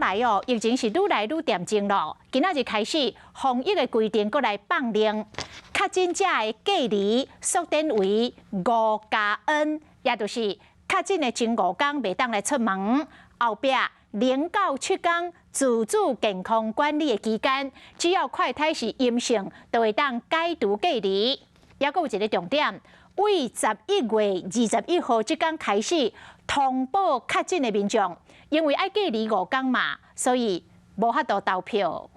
來哦，疫情是愈來愈嚴重咯。今仔日開始，防疫的規定閣來放寬，確診者的隔離縮短為5+N，也就是確診的前五工袂當來出門，後壁0到7工自主健康管理的期間，只要快篩是陰性，就會當解除隔離。猶閣有一个重點，對11月21號這工開始通報確診的民眾，因為愛隔離五工嘛，所以無法度投票。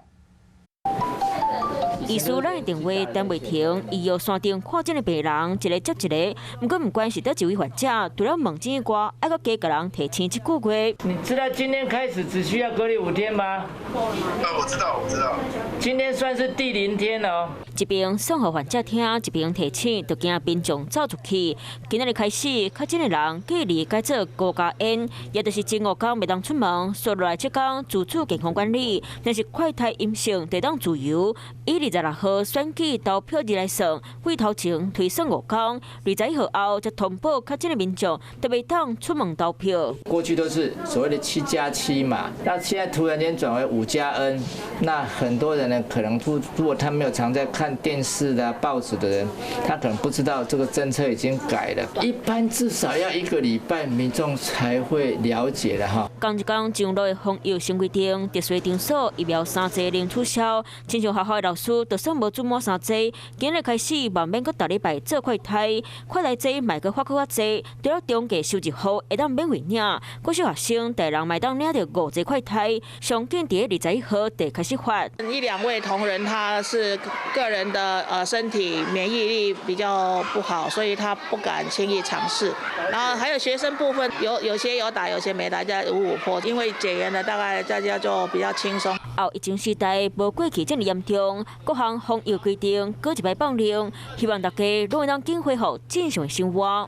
醫師咱的電話等袂停，醫藥山頂看診的病人一个接一个，毋過毋管是佗一位患者，除了門診以外，猶閣加共人提醒這句話。你知道今天開始只需要隔離5天嗎？啊，我知道，我知道。今天算是第0天哦。一邊送予患者聽，一邊提醒，就驚民眾走出去。今仔日開始，確診的人隔離改做5+N，也就是前五工袂當出門，紲落來7工自主健康管理，若是快篩陰性，就當自由。以26號選舉投票日來算，對頭前推算五工，21號後才通報確診的民眾，就袂當出門投票。過去都是所謂的7+7嘛，那現在突然間轉為5+N，那很多人呢可能如果他沒有常在看電視的、報紙的人，他可能不知道這個政策已經改了。一般至少要一個禮拜，民眾才會了解的哈。仝一工上路的防疫新規定，特殊場所疫苗三劑零取消，親像學校的老師，就算無注滿三劑，今日開始嘛免閣逐禮拜做快篩，快篩劑嘛閣發閣較濟，除了中介收入戶會當免費領，國小學生大人嘛會當領著五劑快篩，上緊佇21號就開始發。一兩位同仁他是個人的身體免疫力比較不好，所以他不敢輕易嘗試。然後還有學生部分，有些有打，有些沒打，在五五波，因為解嚴了，大概大家就比較輕鬆。後疫情時代無過去這麼嚴重，各項防疫規定閣一擺放寬，希望大家攏會當緊恢復正常生活。